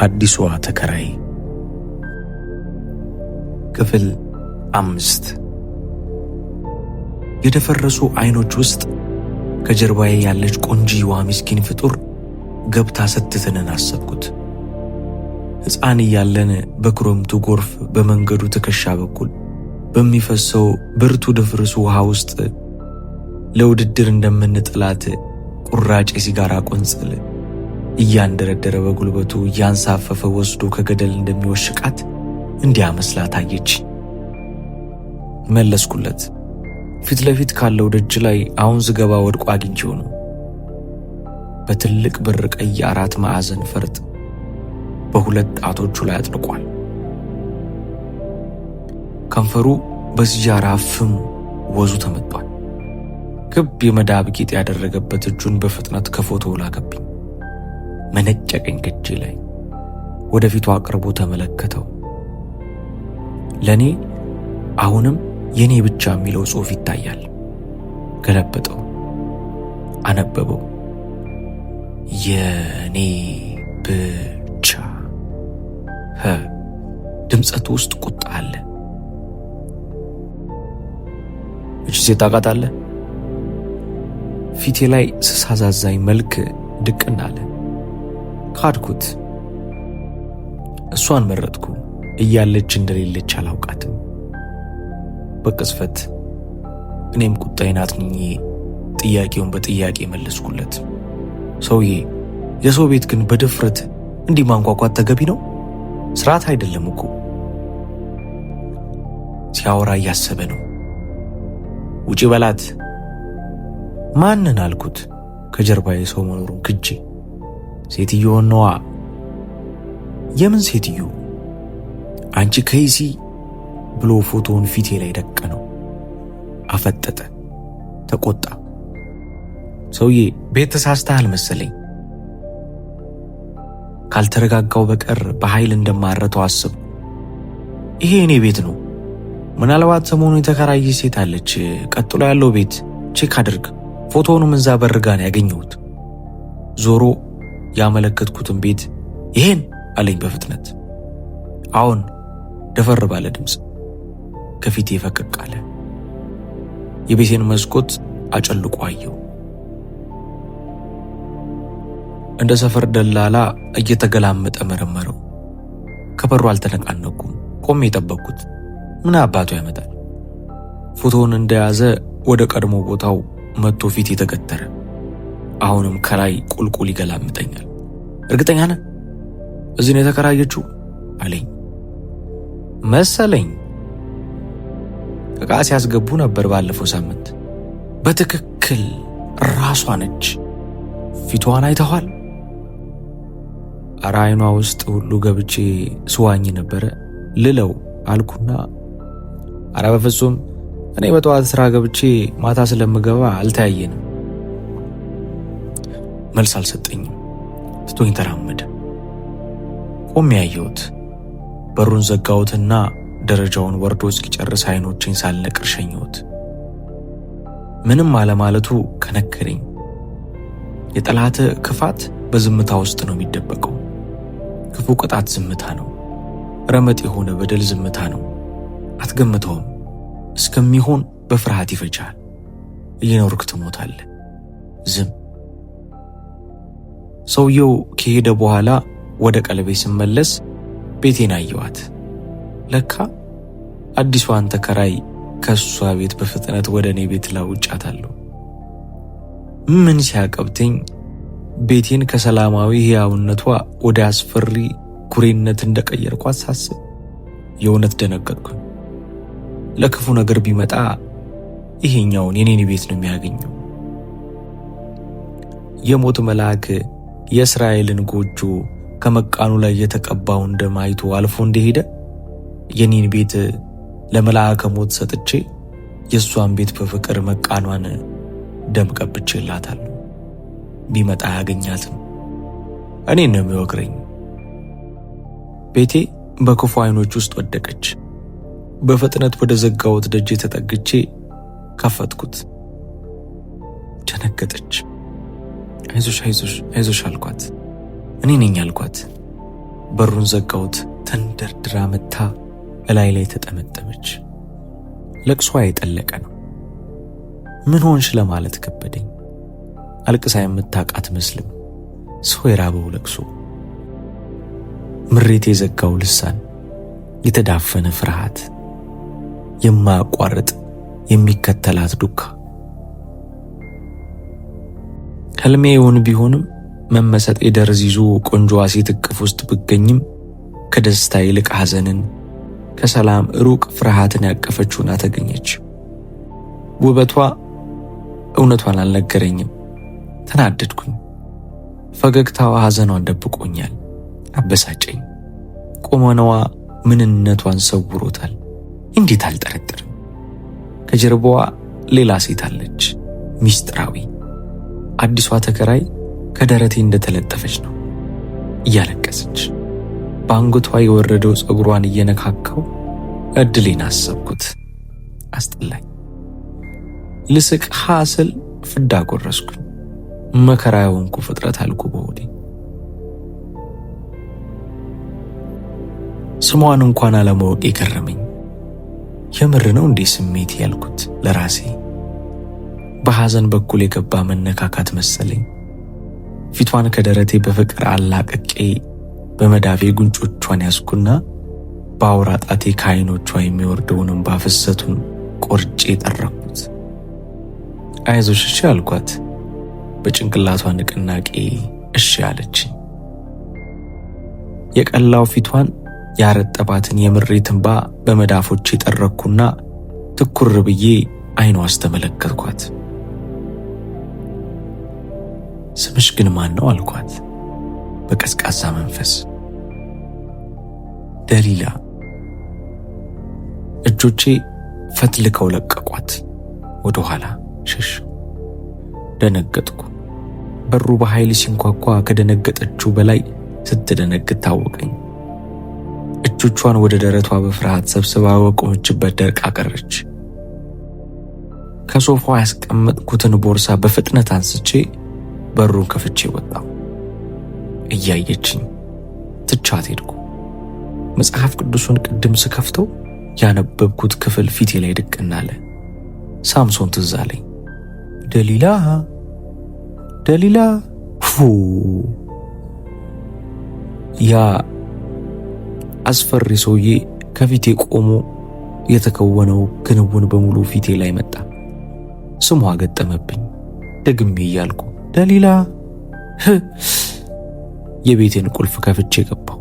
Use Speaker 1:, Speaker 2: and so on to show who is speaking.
Speaker 1: አዲሷ ተከራይ ክፍል 5። የደፈረሱ አይኖች ውስጥ ከጀርባዬ ያለች ቆንጂዋ ምስኪን ፍጡር ገብታ ስትትንን አሰብኩት። ሕፃን እያለን በክረምቱ ጎርፍ በመንገዱ ትከሻ በኩል በሚፈሰው ብርቱ ድፍርስ ውሃ ውስጥ ለውድድር እንደምንጥላት ቁራጭ የሲጋራ ቆንጽል እያንደረደረ በጉልበቱ እያንሳፈፈ ወስዶ ከገደል እንደሚወሽቃት እንዲያ መስላ ታየች። መለስኩለት። ፊት ለፊት ካለው ደጅ ላይ አሁን ስገባ ወድቆ አግኝቼው ነው። በትልቅ ብር ቀይ አራት ማዕዘን ፈርጥ በሁለት ጣቶቹ ላይ አጥልቋል። ከንፈሩ በሲጃራ ፍም ወዙ ተመጧል። ክብ የመዳብ ጌጥ ያደረገበት እጁን በፍጥነት ከፎቶው ላከብኝ። መነጨቀኝ ከእጄ ላይ ወደፊቱ አቅርቦ ተመለከተው። ለእኔ አሁንም የኔ ብቻ የሚለው ጽሑፍ ይታያል። ገለበጠው፣ አነበበው። የኔ ብቻ። ድምፀቱ ውስጥ ቁጣ አለ። እቺ ሴት ታውቃታለህ? ፊቴ ላይ ስሳዛዛኝ መልክ ድቅን አለ። ካድኩት። እሷን መረጥኩ። እያለች እንደሌለች አላውቃትም። በቅጽበት እኔም ቁጣዬን አጥንኜ ጥያቄውን በጥያቄ መለስኩለት። ሰውዬ፣ የሰው ቤት ግን በድፍረት እንዲህ ማንኳኳት ተገቢ ነው? ስርዓት አይደለም እኮ። ሲያወራ እያሰበ ነው። ውጪ በላት። ማንን አልኩት፣ ከጀርባዬ ሰው መኖሩን ክጄ። ሴትዮዋን ነዋ። የምን ሴትዮ? አንቺ ከይሲ ብሎ ፎቶውን ፊቴ ላይ ደቀነው። አፈጠጠ፣ ተቆጣ። ሰውዬ ቤት ተሳስተሃል መሰለኝ። ካልተረጋጋው በቀር በኃይል እንደማረተው አሰብኩ። ይሄ እኔ ቤት ነው። ምናልባት ሰሞኑ የተከራየ ሴት አለች። ቀጥሎ ያለው ቤት check አድርግ። ፎቶውንም እዛ በር ጋ ነው ያገኘሁት። ዞሮ ያመለከትኩትን ቤት ይሄን አለኝ በፍጥነት። አዎን፣ ደፈር ባለ ድምፅ ከፊቴ ፈቀቅ አለ። የቤቴን መስኮት አጨልቆ አየው። እንደ ሰፈር ደላላ እየተገላመጠ መረመረው። ከበሩ አልተነቃነኩም። ቆሜ የጠበቅኩት ምን አባቱ ያመጣል። ፎቶውን እንደያዘ ወደ ቀድሞ ቦታው መጥቶ ፊት የተገተረ። አሁንም ከላይ ቁልቁል ይገላምጠኛል። እርግጠኛ ነህ እዚህ ነው የተከራየችው አለኝ። መሰለኝ ዕቃ ሲያስገቡ ነበር ባለፈው ሳምንት። በትክክል ራሷ ነች። ፊቷን አይተኋል? ኧረ አይኗ ውስጥ ሁሉ ገብቼ ስዋኝ ነበረ ልለው አልኩና፣ ኧረ በፍጹም እኔ በጠዋት ስራ ገብቼ ማታ ስለምገባ አልተያየንም። መልስ አልሰጠኝም። ትቶኝ ተራመደ። ቆሜ ያየሁት። በሩን ዘጋሁትና ደረጃውን ወርዶ እስኪጨርስ አይኖቼን ሳልነቅር ሸኘሁት። ምንም አለማለቱ ከነከረኝ። የጠላት ክፋት በዝምታ ውስጥ ነው የሚደበቀው። ክፉ ቅጣት ዝምታ ነው። ረመጥ የሆነ በደል ዝምታ ነው። አትገምተውም። እስከሚሆን በፍርሃት ይፈጃል። እየኖርክ ትሞታለህ። ዝም። ሰውየው ከሄደ በኋላ ወደ ቀለቤ ስመለስ ቤቴን አየዋት። ለካ አዲሷን ተከራይ ከእሷ ቤት በፍጥነት ወደ እኔ ቤት ላውጫታለሁ። ምን ሲያቀብተኝ ቤቴን ከሰላማዊ ሕያውነቷ ወደ አስፈሪ ኩሬነት እንደቀየርኳት ሳስብ የእውነት ደነገጥኩ። ለክፉ ነገር ቢመጣ ይሄኛውን የኔን ቤት ነው የሚያገኘው። የሞት መልአክ የእስራኤልን ጎጆ ከመቃኑ ላይ የተቀባውን ደም አይቶ አልፎ እንደሄደ የኔን ቤት ለመልአከ ሞት ሰጥቼ የእሷን ቤት በፍቅር መቃኗን ደም ቀብቼላታለሁ። ቢመጣ አያገኛትም። እኔን ነው የሚወግረኝ። ቤቴ በክፉ አይኖች ውስጥ ወደቀች። በፍጥነት ወደ ዘጋሁት ደጅ ተጠግቼ ከፈትኩት። ደነገጠች። አይዞሽ አይዞሽ አይዞሽ አልኳት። እኔ ነኝ አልኳት። በሩን ዘጋሁት። ተንደርድራ መታ እላይ ላይ ተጠመጠመች። ለቅሷ የጠለቀ ነው። ምን ሆንሽ ለማለት ከበደኝ። አልቅሳ የምታውቅ አትመስልም። ሰው የራበው ለቅሶ፣ ምሬት የዘጋው ልሳን፣ የተዳፈነ ፍርሃት፣ የማያቋርጥ የሚከተላት ዱካ። ህልሜ እውን ቢሆንም መመሰጥ የደርዝ ይዞ ቆንጆዋ ሴት እቅፍ ውስጥ ብገኝም ከደስታ ይልቅ ሐዘንን፣ ከሰላም ሩቅ ፍርሃትን ያቀፈችውና ተገኘች። ውበቷ እውነቷን አልነገረኝም። ተናደድኩኝ። ፈገግታዋ ሐዘኗን ደብቆኛል፣ አበሳጨኝ። ቁመናዋ ምንነቷን ሰውሮታል። እንዴት አልጠረጥርም? ከጀርባዋ ሌላ ሴት አለች፣ ሚስጥራዊ። አዲሷ ተከራይ ከደረቴ እንደተለጠፈች ነው፣ እያለቀሰች በአንገቷ የወረደው ፀጉሯን እየነካካው እድሌን አሰብኩት። አስጠላኝ። ልስቅ ሐስል ፍዳ ጎረስኩኝ። መከራ የሆንኩ ፍጥረት አልኩ በሆዴ። ስሟን እንኳን አለማወቅ የገረመኝ። የምር ነው እንዴ ስሜት ያልኩት ለራሴ። በሐዘን በኩል የገባ መነካካት መሰለኝ። ፊቷን ከደረቴ በፍቅር አላቅቄ በመዳፌ ጉንጮቿን ያዝኩና በአውራ ጣቴ ከዓይኖቿ የሚወርደውን እንባ ፍሰቱን ቆርጬ ጠረኩት። አይዞሽ እሺ አልኳት። በጭንቅላቷ ንቅናቄ እሺ አለችኝ። የቀላው ፊቷን ያረጠባትን የምሬት እንባ በመዳፎቼ ጠረኩና ትኩር ብዬ ዓይኗ አስተመለከትኳት። ስምሽ ግን ማን ነው አልኳት በቀዝቃዛ መንፈስ። ደሊላ። እጆቼ ፈትልከው ለቀቋት። ወደ ኋላ ሸሽ። ደነገጥኩ። በሩ በኃይል ሲንኳኳ ከደነገጠችው በላይ ስትደነግጥ ታወቀኝ። እጆቿን ወደ ደረቷ በፍርሃት ሰብስባ በቆመችበት ደርቃ ቀረች። ከሶፋው ያስቀመጥኩትን ቦርሳ በፍጥነት አንስቼ በሩን ከፍቼ ወጣሁ። እያየችኝ ትቻት ሄድኩ። መጽሐፍ ቅዱሱን ቅድም ስከፍተው ያነበብኩት ክፍል ፊቴ ላይ ድቅን አለ። ሳምሶን ትዝ አለኝ። ደሊላ ደሊላ ፉ ያ አስፈሪ ሰውዬ ከፊቴ ቆሞ የተከወነው ክንውን በሙሉ ፊቴ ላይ መጣ። ስሟ ገጠመብኝ። ደግሜ እያልኩ ደሊላ። የቤቴን ቁልፍ ከፍቼ ገባሁ።